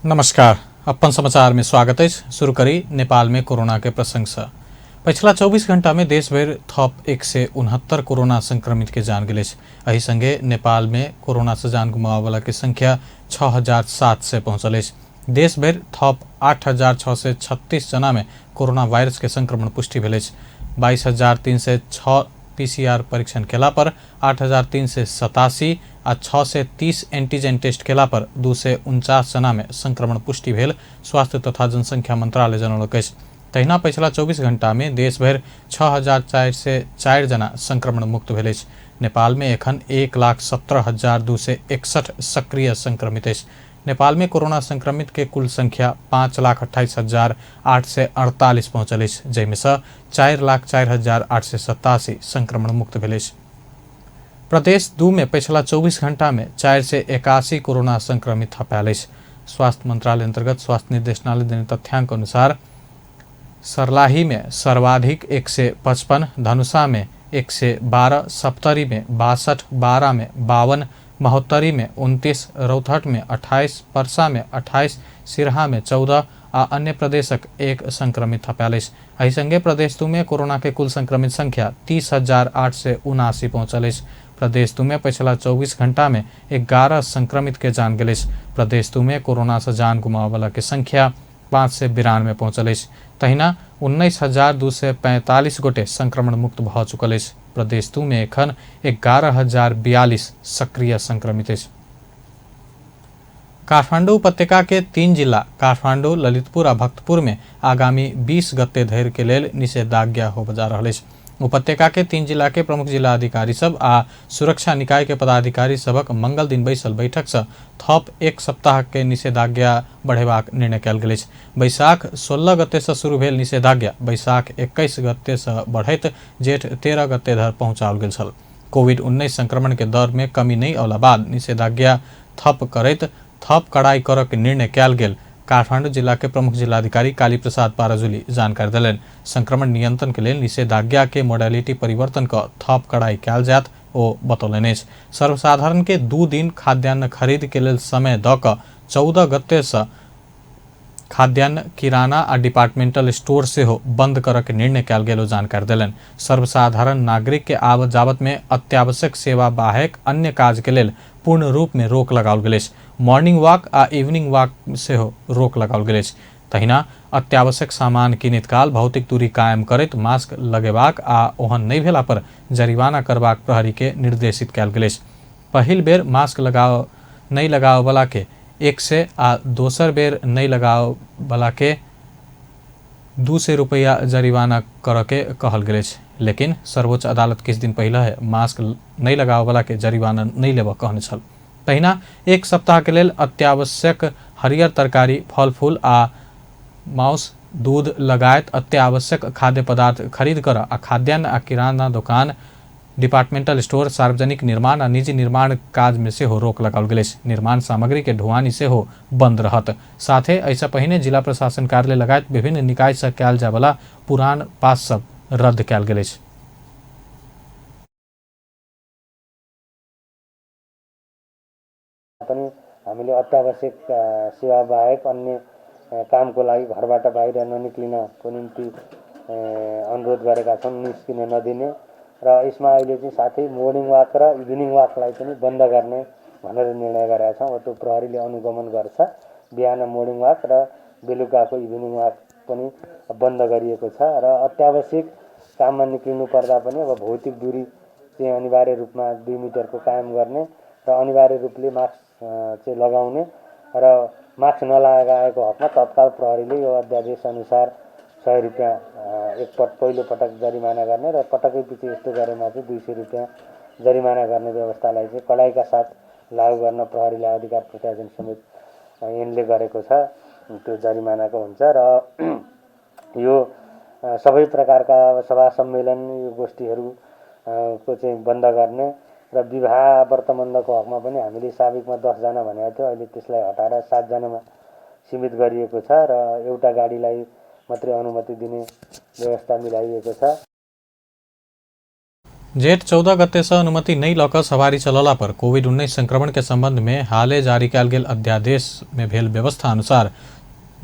नमस्कार, अपन समाचार में स्वागत है। शुरू करी नेपाल में कोरोना के प्रसंग से। पिछला 24 घंटा में देश भर थप 169 कोरोना संक्रमित के जान गिले। एही संगे नेपाल में कोरोना से जान गुमावे वाला की संख्या 6,700 पहुंचल। देश भर थप 8,636 जना में कोरोना वायरस के संक्रमण पुष्टि भेल। 22,306 पीसीआर परीक्षण केला पर 8,387 आ 630 एंटीजन टेस्ट केला पर 249 जना में संक्रमण पुष्टि भेल स्वास्थ्य तथा जनसंख्या मंत्रालय जनौलक अछि। तहिना पिछला 24 घंटा में देश भर 6,404 जना संक्रमण मुक्त भेल अछि। नेपाल में एखन 1,17,261 सक्रिय संक्रमित अछि। नेपाल में कोरोना संक्रमित के कुल संख्या 5,28,848 पहुंचल अछि, जैमे से 4,04,887 संक्रमण मुक्त भेल अछि। प्रदेश 2 में पिछला 24 घंटा में 481 कोरोना संक्रमित थपायल अछि। स्वास्थ्य मंत्रालय अंतर्गत स्वास्थ्य निर्देशनालय देने तथ्यांक अनुसार सर्लाही में सर्वाधिक 155, धनुषा में 112, सप्तरी में 62, बारा में 52, महोत्तरी में 29, रौतहट में 28, पर्सा में 28, सिरहा में 14 आ अन्य प्रदेशक 1 संक्रमित थपायल अछि। एही संगे प्रदेश 2 में कोरोना के कुल संक्रमित संख्या 30,879 पहुंचल अछि। प्रदेश 2 में पिछला 24 घंटा में 11 संक्रमित के जान गेल अछि। प्रदेश 2 में कोरोना से जान गुमावे वाला के संख्या 592 पहुंचल अछि। तहिना 19,245 गोटे संक्रमण मुक्त भ चुकल अछि। प्रदेश 2 में एखन 11,042 सक्रिय संक्रमित अछि। काठमाडौँ उपत्यका के 3 जिला काठमाडौँ, ललितपुर आ भक्तपुर में आगामी 20 गते धरि के लेल निषेधाज्ञा होबय जा रहल अछि। उपत्यका के 3 जिला के प्रमुख जिला अधिकारी सब आ सुरक्षा निकाय के पदाधिकारी सबक मंगल दिन बैसल बैठक से थप 1 सप्ताह के निषेधाज्ञा बढ़ेबाक निर्णय कयल गेल अछि। बैसाख 16 गते से शुरू भेल निषेधाज्ञा बैसाख 21 गते से बढ़ैत जेठ 13 गते धरि पहुंचाओल गेल छल। कोविड-19 संक्रमण के दर में कमी नहीं अवला बाद निषेधाज्ञा थप करैत थप कड़ाई करऽ के निर्णय कयल गेल काठमांडू जिला के प्रमुख जिलाधिकारी काली प्रसाद पाराजुली जानकारी दिलन। संक्रमण नियंत्रण के लिए निषेधाज्ञा के मोडालिटी परिवर्तन क थप कड़ाई कयल जायत ओ बतौलन अछि। सर्वसाधारण के 2 दिन खाद्यान्न खरीद के लेल समय द क 14 गते से खाद्यान्न, किराना आ डिपार्टमेंटल स्टोर से हो बंद करऽ के निर्णय कयल गेल जानकारी दिलन। सर्वसाधारण नागरिक के आवत जावत में अत्यावश्यक सेवा बाहेक अन्य काज के लेल पूर्ण रूप में रोक लगाओल गेल अछि। मॉर्निंग वॉक आ इवनिंग वॉक से हो रोक लगाओल गेल अछि। तहिना अत्यावश्यक सामान किनित काल भौतिक दूरी कायम करैत मास्क लगेबाक आ ओहन नहीं भेला पर जरिमाना करबाक प्रहरी के निर्देशित कयल गेल अछि। पहिल बेर मास्क नहीं लगाव वाला के 100 आ दोसर बेर नहीं लगाव वाला के 200 रुपया जरिमाना करऽ के कहल गेल अछि। लेकिन सर्वोच्च अदालत किछ दिन पहले है मास्क नहीं लगाव वाला के जरिमाना नहीं लेबऽ कहने छल। तहिना 1 सप्ताह के लेल अत्यावश्यक हरियर तरकारी, फल फूल आ मांस, दूध लगायत अत्यावश्यक खाद्य पदार्थ खरीद कर आ खाद्यान्न आ किराना दुकान, डिपार्टमेंटल स्टोर, सार्वजनिक निर्माण आ निजी निर्माण काज में से हो रोक लगाओल गेल अछि। निर्माण सामग्री के ढुआनी से हो बंद रहत। साथे ऐसा पहिने जिला प्रशासन कार्यालय लगायत विभिन्न निकाय से कयल जाय वाला पुरान पास सब रद्द कयल गेल अछि। पनि हामीले अत्यावश्यक सेवा बाहेक अन्य कामको लागि घरबाट बाहिर ननिक्लिनको निम्ति अनुरोध गरेका छौँ, निस्किन नदिने र यसमा अहिले चाहिँ साथै मोर्निङ वाक र इभिनिङ वाकलाई पनि बन्द गर्ने भनेर निर्णय गरेका छौँ। त्यो प्रहरीले अनुगमन गर्छ। बिहान मोर्निङ वाक र बेलुकाको इभिनिङ वाक पनि बन्द गरिएको छ र अत्यावश्यक काममा निक्लिनु पर्दा पनि अब भौतिक दूरी चाहिँ अनिवार्य रूपमा 2 मिटरको कायम गर्ने र अनिवार्य रूपले मास्क चाहिँ लगाउने र मास्क नलगाएको हकमा तत्काल प्रहरीले यो अध्यादेश अनुसार 100 रुपैयाँ पहिलो पटक जरिमाना गर्ने र पटकै पछि यस्तो गरेमा चाहिँ 200 रुपैयाँ जरिमाना गर्ने व्यवस्थालाई चाहिँ कडाइका साथ लागू गर्न प्रहरीलाई अधिकार प्रत्यायोजन समेत ऐनले गरेको छ। त्यो जरिमानाको हुन्छ र यो सबै प्रकारका सभा सम्मेलन यो गोष्ठीहरू को चाहिँ बन्द गर्ने र विवाह व्रतबन्धको हकमा पनि हामीले साबिकमा 10 जना भनेको थियो, अहिले त्यसलाई हटाएर 7 जनामा सीमित गरिएको छ र एउटा गाडीलाई मात्रै अनुमति दिने व्यवस्था मिलाइएको छ। जेठ 14 गते से अनुमति नहीं लऽ कऽ सवारी चलला पर कोविड-19 संक्रमण के संबंध में हाले जारी कयल गेल अध्यादेश में भेल व्यवस्था अनुसार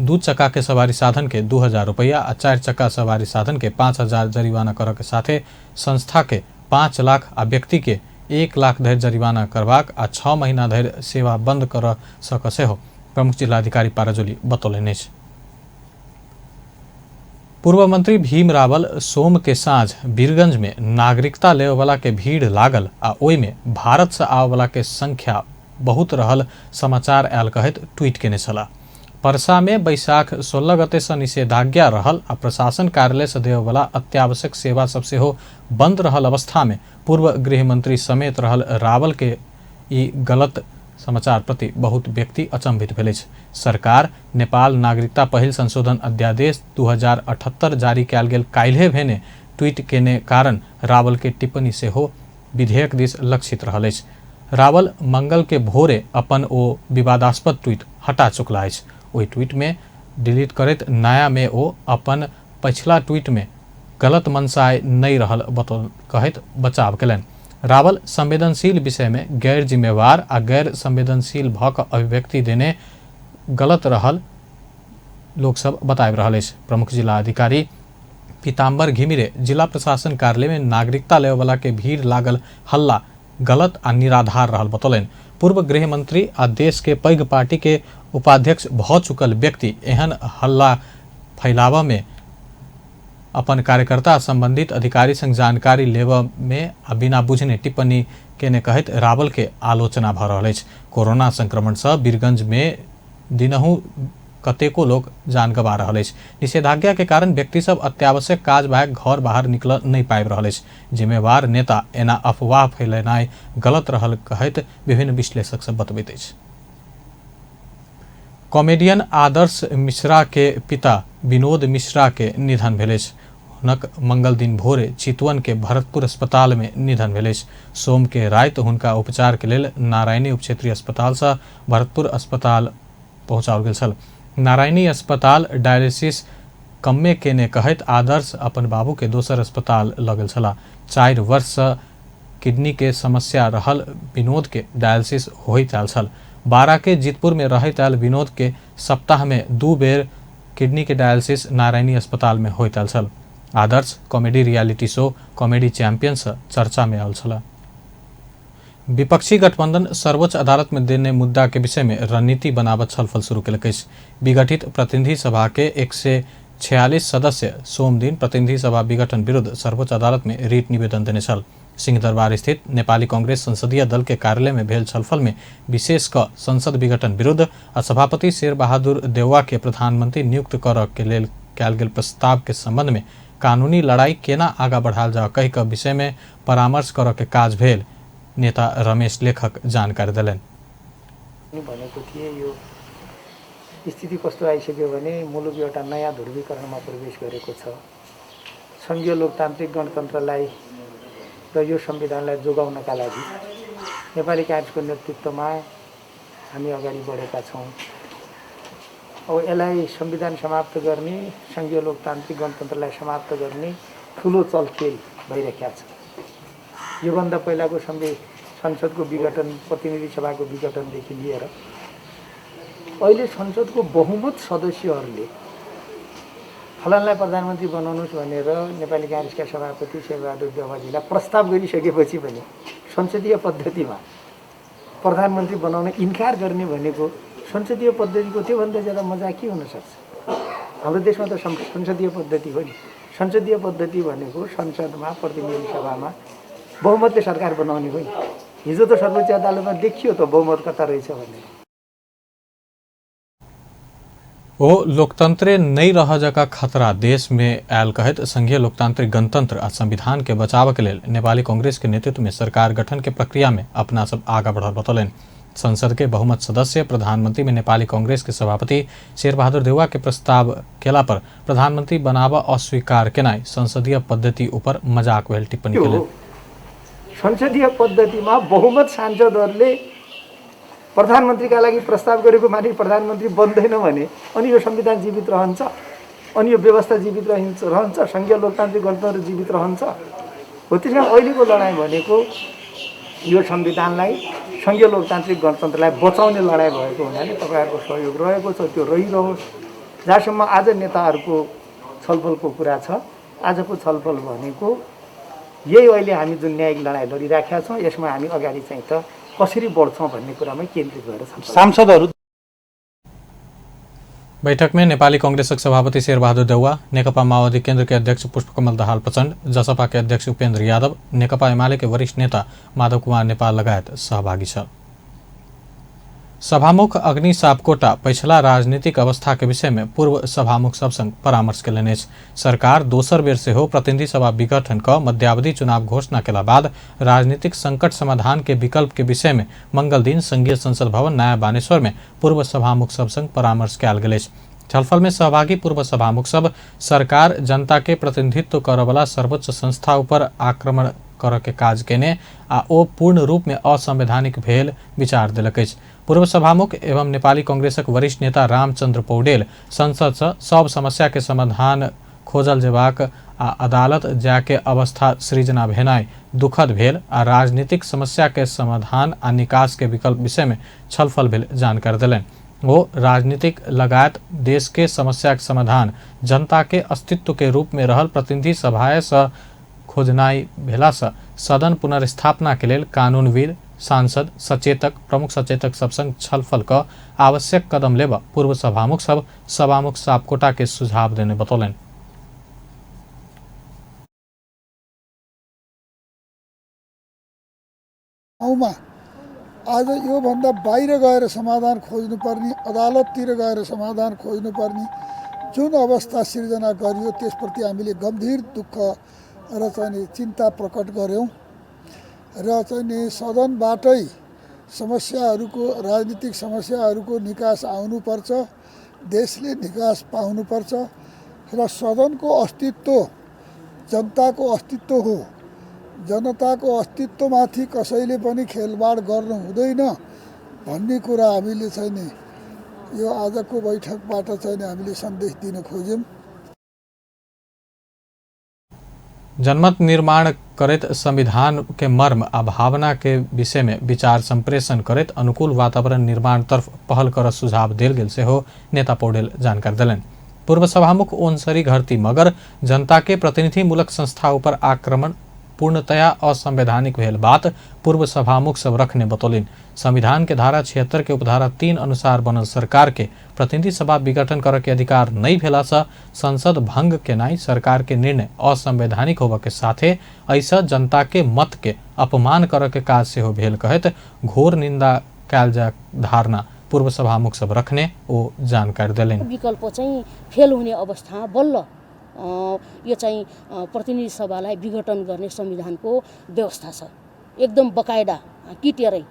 2 चक्का के सवारी साधन के 2000 रुपैया आ 4 चक्का सवारी साधन के 5000 जरिवाना करऽ के साथे संस्था के 5 लाख आ व्यक्ति के 1 लाख धरि जरिवाना करबाक आ 6 महीना धरि सेवा बंद करऽ सकऽ सेहो प्रमुख जिलाधिकारी पाराजोली बतौलनि अछि। पूर्व मंत्री भीम रावल सोम के साँझ वीरगंज में नागरिकता लेवे वाला के भीड़ लागल आ ओहि में भारत से आवे वाला के संख्या बहुत रहल समाचार आयल कहैत ट्वीट केने छलाह। परसा में बैसाख 16 गते से निषेधाज्ञा रहल आ प्रशासन कार्यालय से देवे वाला अत्यावश्यक सेवा सब सेहो बंद रहल अवस्था में पूर्व गृह मंत्री समेत रहल रावल के ई गलत समाचार प्रति बहुत व्यक्ति अचंभित भेल अछि। सरकार नेपाल नागरिकता पहिल संशोधन अध्यादेश 2078 जारी कयल गेल काल्हे भेने ट्वीट केने कारण रावल के टिप्पणी सेहो विधेयक दिस लक्षित रहल अछि। रावल मंगल के भोरे अपन ओ विवादास्पद ट्वीट हटा चुकला अछि। ओहि ट्वीट में डिलीट करैत नया में ओ अपन पछिला ट्वीट में गलत मनसाय नहीं रहल कहैत बचाव कयलनि। रावल संवेदनशील विषय में गैर जिम्मेवार आ गैर संवेदनशील भ कऽ अभिव्यक्ति देने गलत रहल लोक सब बताबि रहल अछि। प्रमुख जिला अधिकारी पीताम्बर घिमिरे जिला प्रशासन कार्यालय में नागरिकता लेवे वाला के भीड़ लागल हल्ला गलत आ निराधार रहल बतौलनि। पूर्व गृह मंत्री आ देश के पैघ पार्टी के उपाध्यक्ष भ चुकल व्यक्ति एहन हल्ला फैलावा में अपन कार्यकर्ता संबंधित अधिकारी संग जानकारी लेवा में आ बिना बुझने टिप्पणी केने कहैत रावल के आलोचना भ रहल अछि। कोरोना संक्रमण से वीरगंज में दिनहु कतेको लोग जान गंवा रहल अछि। निषेधाज्ञा के कारण व्यक्ति सब अत्यावश्यक काज बाहेक घर बाहर निकल नहीं पाबि रहल अछि। जिम्मेवार नेता एना अफवाह फैलेनाइ गलत रहल कहैत विभिन्न विश्लेषक सब बतबैत अछि। कॉमेडियन आदर्श मिश्रा के पिता विनोद मिश्रा के निधन भेल अछि। हुनक मंगल दिन भोरे चितवन के भरतपुर अस्पताल में निधन भेल अछि। सोम के राति हुनका उपचार के लेल नारायणी उपक्षेत्रीय अस्पताल से भरतपुर अस्पताल पहुंचाओल गेल छल। नारायणी अस्पताल डायलिसिस कम्मे केने कहैत आदर्श अपन बाबू के दोसर अस्पताल लऽ गेल छलाह। 4 वर्ष से किडनी के समस्या रहल विनोद के डायलिसिस होइत आयल छल। 12 के जीतपुर में रहैत आयल विनोद के सप्ताह में 2 बेर किडनी के डायलिसिस नारायणी अस्पताल में होइत आयल छल। Adarsh comedy reality show comedy champion से चर्चा में आयल छल। विपक्षी गठबंधन सर्वोच्च अदालत में देने मुद्दा के विषय में रणनीति बनावत छलफल शुरू केलक अछि। विघटित प्रतिनिधि सभा के 146 सदस्य सोम दिन प्रतिनिधि सभा विघटन विरुद्ध सर्वोच्च अदालत में रिट निवेदन देने छल। सिंहदरबार स्थित नेपाली कांग्रेस संसदीय दल के कार्यालय में भेल छलफल में विशेष क संसद विघटन विरुद्ध आ सभापति शेरबहादुर देउवा के प्रधानमंत्री नियुक्त करऽ के लेल कयल गेल प्रस्ताव के संबंध में कानूनी लड़ाई केना आगा बढ़ाल जाओ कहि कऽ विषय में परामर्श करऽ के काज भेल नेता रमेश लेखक जानकारी देलनि। भनेको थिए यो स्थिति कस्तो आइसक्यो भने मुलुक एउटा नयाँ ध्रुवीकरणमा प्रवेश गरेको छ। संघीय लोकतान्त्रिक गणतन्त्रलाई र यो संविधानलाई जोगाउनका लागि नेपाली कांग्रेसको नेतृत्वमा हामी अगाडि बढेका छौँ। अब यसलाई संविधान समाप्त गर्ने संघीय लोकतान्त्रिक गणतन्त्रलाई समाप्त गर्ने ठुलो चलखेल भइरहेको छ। योभन्दा पहिलाको संसदको विघटन प्रतिनिधि सभाको विघटनदेखि लिएर अहिले संसदको बहुमत सदस्यहरूले फलानलाई प्रधानमन्त्री बनाउनुहोस् भनेर नेपाली कांग्रेसका सभापति शेरबहादुर देउवाजीलाई प्रस्ताव गरिसकेपछि पनि संसदीय पद्धतिमा प्रधानमन्त्री बनाउन इन्कार गर्ने भनेको संसदीय पद्धतिको त्योभन्दा ज्यादा मजा के हुन सक्छ। हाम्रो देशमा त संसदीय पद्धति हो नि। संसदीय पद्धति भनेको संसदमा प्रतिनिधि सभामा बहुमतले सरकार बनाउने हो नि। हिजो त सर्वोच्च अदालतमा देखियो त बहुमत कता रहेछ भनेर। ओ लोकतंत्र नहीं रह जका खतरा देश में आयल कहत संघीय लोकतांत्रिक गणतंत्र आ संविधान के बचाव के लेल नेपाली कांग्रेस के नेतृत्व में सरकार गठन के प्रक्रिया में अपना सब आगा बढ़ल बतौलन। संसद के बहुमत सदस्य प्रधानमंत्री में नेपाली कांग्रेस के सभापति शेरबहादुर देउवा के प्रस्ताव केला पर प्रधानमंत्री बनाव अस्वीकार केनाई संसदीय पद्धति ऊपर मजाक भेल टिप्पणी केलनि। संसदीय पद्धतिमा बहुमत सांसदहरूले प्रधानमन्त्रीका लागि प्रस्ताव गरेको माथि प्रधानमन्त्री बन्दैन भने अनि यो संविधान जीवित रहन्छ, अनि यो व्यवस्था जीवित रहन्छ, संघीय लोकतान्त्रिक गणतन्त्र जीवित रहन्छ। हो। त्यसमा अहिलेको लडाइँ भनेको यो संविधानलाई सङ्घीय लोकतान्त्रिक गणतन्त्रलाई बचाउने लडाइँ भएको हुनाले तपाईँहरूको सहयोग रहेको छ, त्यो रहिरहोस्। जहाँसम्म आज नेताहरूको छलफलको कुरा छ, आजको छलफल भनेको यही अहिले हामी जुन न्यायिक लडाइँ लडिराखेका छौँ यसमा हामी अगाडि चाहिँ त कसरी बढ्छौँ भन्ने कुरामै केन्द्रित भएर छन्। सांसदहरू बैठक में नेपाली कांग्रेसक सभापति शेरबहादुर देउवा, नेकपा माओवादी केन्द्र के अध्यक्ष पुष्पकमल दाहाल प्रचण्ड, जसपा के अध्यक्ष उपेन्द्र यादव, नेकपा एमाले के वरिष्ठ नेता माधव कुमार नेपाल लगायत सहभागी छ। सभामुख अग्नि सापकोटा पिछला राजनीतिक अवस्था के विषय में पूर्व सभामुख सब संग परामर्श के सरकार दोसर बेर से हो प्रतिनिधि सभा विघटन का मध्यावधि चुनाव घोषणा के बाद राजनीतिक संकट समाधान के विकल्प के विषय में मंगल दिन संघीय संसद भवन नया बानेश्वर में पूर्व सभामुख सब संग परामर्श कयल गेल। छलफल में सहभागी पूर्व सभामुख सब सरकार जनता के प्रतिनिधित्व करवला सर्वोच्च संस्था ऊपर आक्रमण कर के काज केने आ ओ पूर्ण रूप में असंवैधानिक भेल विचार दिलक। पूर्व सभामुख एवं नेपाली कांग्रेसक वरिष्ठ नेता रामचंद्र पौडेल संसद से सब समस्या के समाधान खोजल जेबाक आ अदालत जाके अवस्था सृजना भेनाई दुखद भेल आ राजनीतिक समस्या के समाधान आ निकास के विकल्प विषय में छलफल भेल जानकारी दिलन। वो राजनीतिक लगायत देश के समस्या के समाधान जनता के अस्तित्व के रूप में रहल प्रतिनिधि सभाए से खोजनाई भेला से सदन पुनर्स्थापना के लेल कानूनविद, सांसद, सचेतक, प्रमुख सचेतक सब संग छलफल का आवश्यक कदम लेब पूर्व सभामुख सब सभामुख सापकोटा के सुझाव देने बतौलन। आज योभन्दा बाहिर गएर समाधान खोज्नुपर्ने, अदालततिर गएर समाधान खोज्नुपर्ने जुन अवस्था सिर्जना गरियो त्यसप्रति हामीले गम्भीर दुःख र चाहिँ चिन्ता प्रकट गऱ्यौँ र चाहिँ सदनबाटै समस्याहरूको, राजनीतिक समस्याहरूको निकास आउनुपर्छ, देशले निकास पाउनुपर्छ र सदनको अस्तित्व जनताको अस्तित्व हो। जनताको अस्तित्वमाथि कसैले पनि खेलबाड गर्नु हुँदैन भन्ने कुरा हामीले चाहिँ नि यो आजको बैठकबाट चाहिँ हामीले सन्देश दिन खोज्यौँ। जनमत निर्माण करेत संविधान के मर्म आ भावना के विषय में विचार संप्रेषण करेत अनुकूल वातावरण निर्माण तरफ पहल कर सुझाव देल गेल से हो नेता पौडेल जानकारी दिलन। पूर्व सभामुख ओनसरी घरती मगर जनता के प्रतिनिधिमूलक संस्था ऊपर आक्रमण पूर्णतया असंवैधानिक भेल बात पूर्व सभामुख सब रखने बतौलिन। संविधान के धारा 76 के उपधारा 3 अनुसार बनल सरकार के प्रतिनिधि सभा विघटन कर के अधिकार नहीं भेला से संसद भंग के नाई सरकार के निर्णय असंवैधानिक होबे के साथे ऐसा जनता के मत के अपमान कर के काज से हो भेल कहत घोर निंदा कयल जा धारणा पूर्व सभामुख सब रखने ओ जानकारी दिलेन। विकल्प चाहिँ फेल हुने अवस्था बल्ल यो चाहिँ प्रतिनिधि सभालाई विघटन गर्ने संविधानको व्यवस्था छ, एकदम बकायदा किटेरै।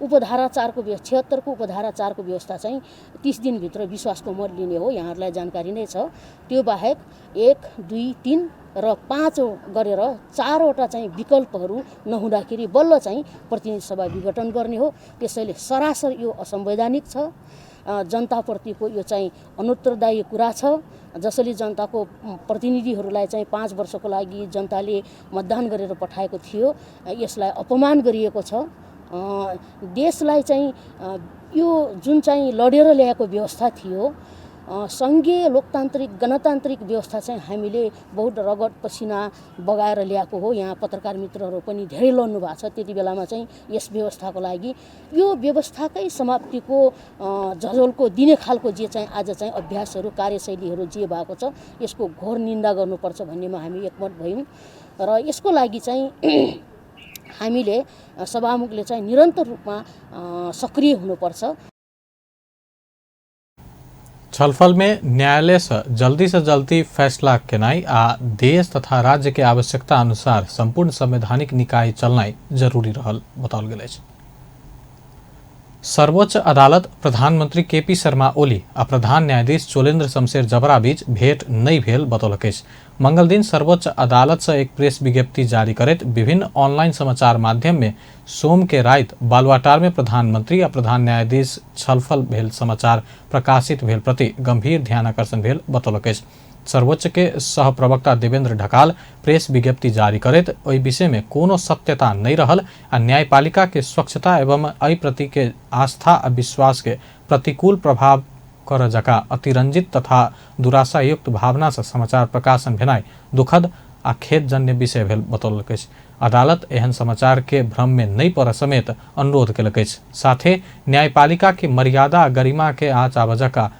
उपधारा 4 को 76 को उपधारा 4 को व्यवस्था चाहिँ 30 दिनभित्र विश्वासको मत लिने हो, यहाँहरूलाई जानकारी नै छ। त्यो बाहेक 1, 2, 3 र 5 गरेर 4 वटा चाहिँ विकल्पहरू नहुँदाखेरि बल्ल चाहिँ प्रतिनिधि सभा विघटन गर्ने हो। त्यसैले सरासर यो असंवैधानिक छ, जनताप्रतिको यो चाहिँ अनुत्तरदायी कुरा छ। जसले जनताको प्रतिनिधिहरूलाई चाहिँ 5 वर्षको लागि जनताले मतदान गरेर पठाएको थियो, यसलाई अपमान गरिएको छ। देशलाई चाहिँ यो जुन चाहिँ लडेर ल्याएको व्यवस्था थियो, संघीय लोकतान्त्रिक गणतान्त्रिक व्यवस्था चाहिँ हामीले बहुत रगत पसिना बगाएर ल्याएको हो। यहाँ पत्रकार मित्रहरू पनि धेरै लड्नु भएको छ। त्यति बेलामा चाहिँ यस व्यवस्थाको लागि यो व्यवस्थाकै समाप्तिको झझल्को दिने खालको जे चाहिँ आज चाहिँ अभ्यासहरू, कार्यशैलीहरू जे भएको छ यसको घोर निन्दा गर्नुपर्छ भन्नेमा हामी एकमत भयौँ र यसको लागि चाहिँ हामीले सभामुखले चाहिँ निरन्तर रूपमा सक्रिय हुनुपर्छ। छलफल में न्यायालय से जल्दी फैसला केनाई आ देश तथा राज्य के आवश्यकता अनुसार संपूर्ण संवैधानिक निकाय चलनाई जरूरी रहल बताओल गेल अछि। सर्वोच्च अदालत प्रधानमंत्री केपी शर्मा ओली आ प्रधान न्यायाधीश चोलेन्द्र शमशेर जबरा बीच भेंट नहीं भेल बतौलक अछि। मंगल दिन सर्वोच्च अदालत से एक प्रेस विज्ञप्ति जारी करैत विभिन्न ऑनलाइन समाचार माध्यम में सोम के रात बालुवाटार में प्रधानमंत्री आ प्रधान न्यायाधीश छलफल भेल समाचार प्रकाशित भेल प्रति गंभीर ध्यान आकर्षण भेल बतौलक अछि। सर्वोच्च के सहप्रवक्ता देवेंद्र ढकाल प्रेस विज्ञप्ति जारी करैत ओहि विषय में कोनो सत्यता नहीं रहल आ न्यायपालिका के स्वच्छता एवं एहि प्रति के आस्था आ विश्वास के प्रतिकूल प्रभाव कर जका अतिरंजित तथा दुराशायुक्त भावना से समाचार प्रकाशन भेनाई दुखद आ खेदजन्य विषय भेल बतौलक अछि। अदालत एहन समाचार के भ्रम में नहीं पड़ समेत अनुरोध केलक अछि। साथे न्यायपालिका के मर्यादा आ गरिमा के आँच आबय जका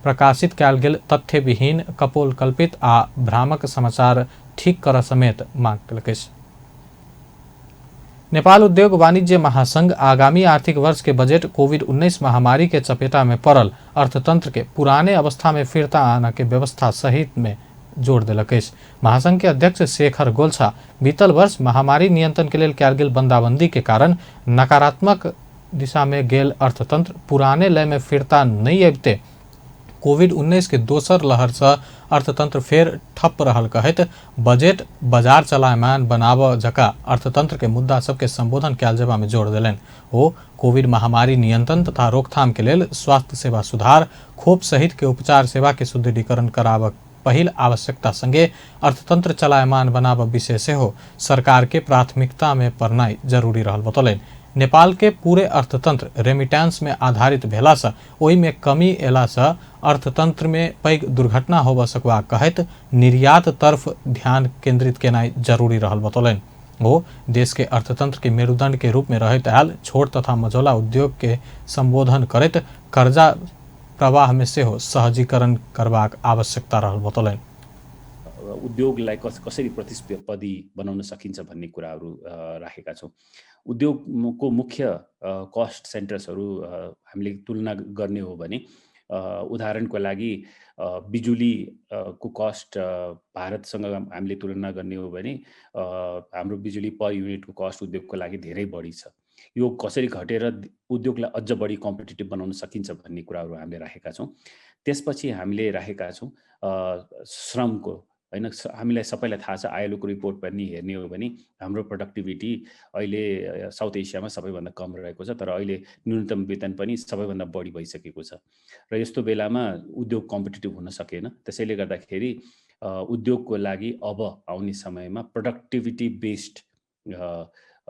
प्रकाशित कयल गेल तथ्य विहीन कपोल कल्पित आ भ्रामक समाचार ठीक कर समेत मांग केलक अछि। नेपाल उद्योग वाणिज्य महासंघ आगामी आर्थिक वर्ष के बजट कोविड-19 महामारी के चपेटा में पड़ल अर्थतंत्र के पुराने अवस्था में फिरता आने के व्यवस्था सहित में जोड़ दिलक अछि। महासंघ के अध्यक्ष शेखर गोल्छा बीतल वर्ष महामारी नियंत्रण के लेल कयल गेल बंदाबंदी के कारण नकारात्मक दिशा में गेल अर्थतंत्र पुराने लय में फिरता नहीं अबिते कोविड-19 के दोसर लहर से अर्थतंत्र फेर ठप रहल कहैत बजट बाजार चलायमान बनाबऽ जका अर्थतंत्र के मुद्दा सबके संबोधन कयल जेबा में जोर देलनि। ओ कोविड महामारी नियंत्रण तथा रोकथाम के लेल स्वास्थ्य सेवा सुधार, खोप सहित के उपचार सेवा के सुदृढ़ीकरण कराबऽ पहिल आवश्यकता संगे अर्थतंत्र चलायमान बनाबऽ विषय सेहो सरकार के प्राथमिकता में पड़नाई जरूरी रहल बतौलनि। नेपाल के पूरे अर्थतंत्र रेमिटेंस में आधारित भेला से ओहि में कमी एला से अर्थतंत्र में पैघ दुर्घटना होबऽ सकबा कहैत निर्यात तरफ ध्यान केंद्रित केनाई जरूरी रहल बतौलनि। वो देश के अर्थतंत्र के मेरुदंड के रूप में रहैत आयल छोट तथा मझौला उद्योग के संबोधन करैत कर्जा प्रवाह में सेहो सहजीकरण करबाक आवश्यकता रहल बतौलनि। उद्योगलाई कसरी प्रतिस्पर्धी बनाउन सकिन्छ भन्ने कुराहरू राखेका छौँ। उद्योगको मुख्य कस्ट सेन्टर्सहरू हामीले तुलना गर्ने हो भने उदाहरणको लागि बिजुली को कस्ट भारतसँग हामीले तुलना गर्ने हो भने हाम्रो बिजुली पर युनिटको कस्ट उद्योगको लागि धेरै बढी छ। यो कसरी घटेर उद्योगलाई अझ बढी कम्पिटिटिभ बनाउन सकिन्छ भन्ने कुराहरू हामीले राखेका छौँ। त्यसपछि हामीले राखेका छौँ श्रमको, हैन, हामीलाई सबैलाई थाहा छ ILO को रिपोर्ट पनि हेर्ने हो भने हाम्रो प्रोडक्टिभिटी अहिले साउथ एसियामा सबैभन्दा कम रहेको छ, तर अहिले न्यूनतम वेतन पनि सबैभन्दा बढी भइसकेको छ र यस्तो बेलामा उद्योग कम्पिटिटिभ हुन सकेन। त्यसैले गर्दाखेरि उद्योगको लागि अब आउने समयमा प्रोडक्टिभिटी बेस्ड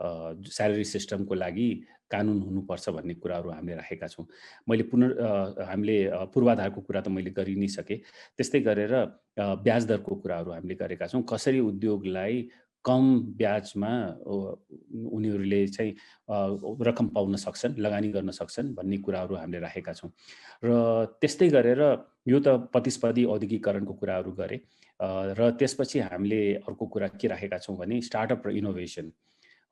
स्यालेरी सिस्टमको लागि कानुन हुनुपर्छ भन्ने कुराहरू हामीले राखेका छौँ। हामीले पूर्वाधारको कुरा त मैले गरि नै सकेँ। त्यस्तै गरेर ब्याज दरको कुराहरू हामीले गरेका छौँ। कसरी उद्योगलाई कम ब्याजमा उनीहरूले चाहिँ रकम पाउन सक्छन्, लगानी गर्न सक्छन् भन्ने कुराहरू हामीले राखेका छौँ। र त्यस्तै गरेर यो त प्रतिस्पर्धी औद्योगिकरणको कुराहरू गरे र त्यसपछि हामीले अर्को कुरा के राखेका छौँ भने स्टार्टअप र इनोभेसन।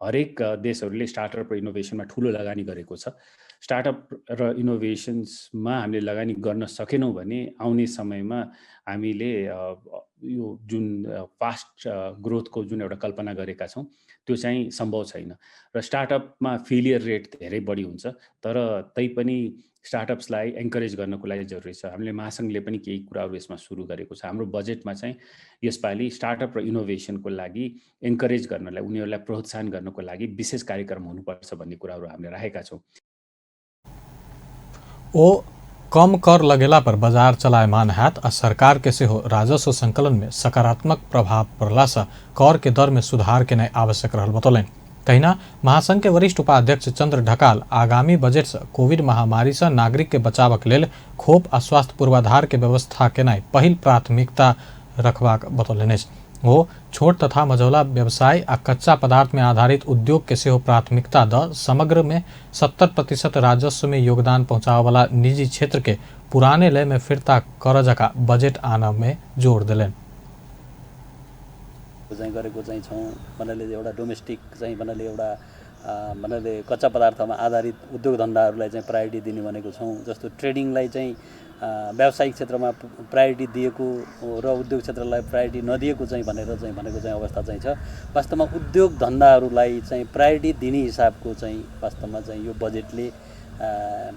हरेक देशहरूले स्टार्टअप र इनोभेसनमा ठुलो लगानी गरेको छ। स्टार्टअप र इनोभेसन्समा हामीले लगानी गर्न सकेनौँ भने आउने समयमा हामीले यो जुन फास्ट ग्रोथको जुन एउटा कल्पना गरेका छौँ त्यो चाहिँ सम्भव छैन र स्टार्टअपमा फेलियर रेट धेरै बढी हुन्छ। तर तैपनि स्टार्टअप्सलाई एन्करेज गर्नको लागि जरुरी छ। हामीले महासंघले पनि केही कुराहरू यसमा सुरु गरेको छ। हाम्रो बजेटमा चाहिँ यसपालि स्टार्टअप र इनोभेसनको लागि एन्करेज गर्नलाई, उनीहरूलाई प्रोत्साहन गर्नको लागि विशेष कार्यक्रम हुनुपर्छ भन्ने कुराहरू हामीले राखेका छौँ। ओ कम कर लगेला पर बाजार चलायमान हैत आ सरकार के सेहो राजस्व संकलन में सकारात्मक प्रभाव पड़ला से कर के दर में सुधार केनाई आवश्यक रहल बतौलनि। तहिना महासंघ के वरिष्ठ उपाध्यक्ष चंद्र ढकाल आगामी बजट से कोविड महामारी से नागरिक के बचावक लेल खोप आ स्वास्थ्य पूर्वाधार के व्यवस्था केनाई पहिल प्राथमिकता रखबाक बतौलनि। वो छोट तथा मझौला व्यवसाय आ कच्चा पदार्थ में आधारित उद्योग के सेहो प्राथमिकता द समग्र में 70% राजस्व में योगदान पहुँचावे वाला निजी क्षेत्र के पुराने लय में फिरता कर जका बजेट आना में जोड़ दिलनि। चाहिँ गरेको चाहिँ छौँ भन्नाले एउटा डोमेस्टिक चाहिँ भन्नाले एउटा भन्नाले कच्चा पदार्थमा आधारित उद्योग धन्दाहरूलाई चाहिँ प्रायोरिटी दिने भनेको छौँ। जस्तो ट्रेडिङलाई चाहिँ व्यावसायिक क्षेत्रमा प्रायोरिटी दिएको र उद्योग क्षेत्रलाई प्रायोरिटी नदिएको चाहिँ भनेर चाहिँ भनेको चाहिँ अवस्था चाहिँ छ। वास्तवमा उद्योग धन्दाहरूलाई चाहिँ प्रायोरिटी दिने हिसाबको चाहिँ वास्तवमा चाहिँ यो बजेटले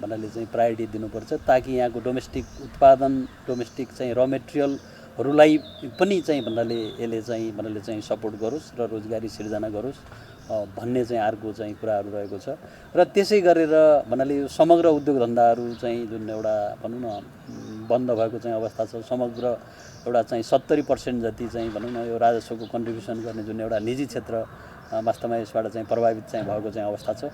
भन्नाले चाहिँ प्रायोरिटी दिनुपर्छ ताकि यहाँको डोमेस्टिक उत्पादन, डोमेस्टिक चाहिँ र मेटेरियलहरूलाई पनि चाहिँ भन्नाले यसले चाहिँ भन्नाले चाहिँ सपोर्ट गरोस् र रोजगारी सिर्जना गरोस् भन्ने चाहिँ अर्को चाहिँ कुराहरू रहेको छ। र त्यसै गरेर भन्नाले यो समग्र उद्योग धन्दाहरू चाहिँ जुन एउटा भनौँ न बन्द भएको चाहिँ अवस्था छ, समग्र एउटा चाहिँ 70% जति चाहिँ भनौँ न यो राजस्वको कन्ट्रिब्युसन गर्ने जुन एउटा निजी क्षेत्र वास्तवमा यसबाट चाहिँ प्रभावित चाहिँ भएको चाहिँ अवस्था छ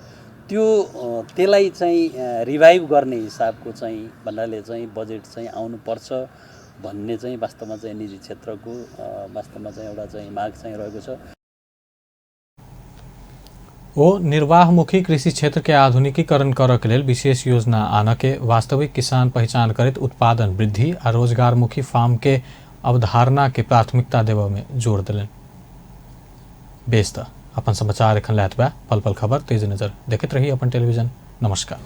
त्यसलाई चाहिँ रिभाइभ गर्ने हिसाबको चाहिँ भन्नाले चाहिँ बजेट चाहिँ आउनुपर्छ भन्ने चाहिँ वास्तवमा चाहिँ निजी क्षेत्रको वास्तवमा चाहिँ एउटा चाहिँ माग चाहिँ रहेको छ। वो निर्वाहमुखी कृषि क्षेत्र के आधुनिकीकरण कर के लेल विशेष योजना आन के वास्तविक किसान पहचान करित उत्पादन वृद्धि आ रोजगारमुखी फार्म के अवधारणा के प्राथमिकता देव में जोड़ दिलन। बेस त अपन समाचार एखन लायत बा पल पल खबर तेज नजर देखते रही अपन टेलीविजन। नमस्कार।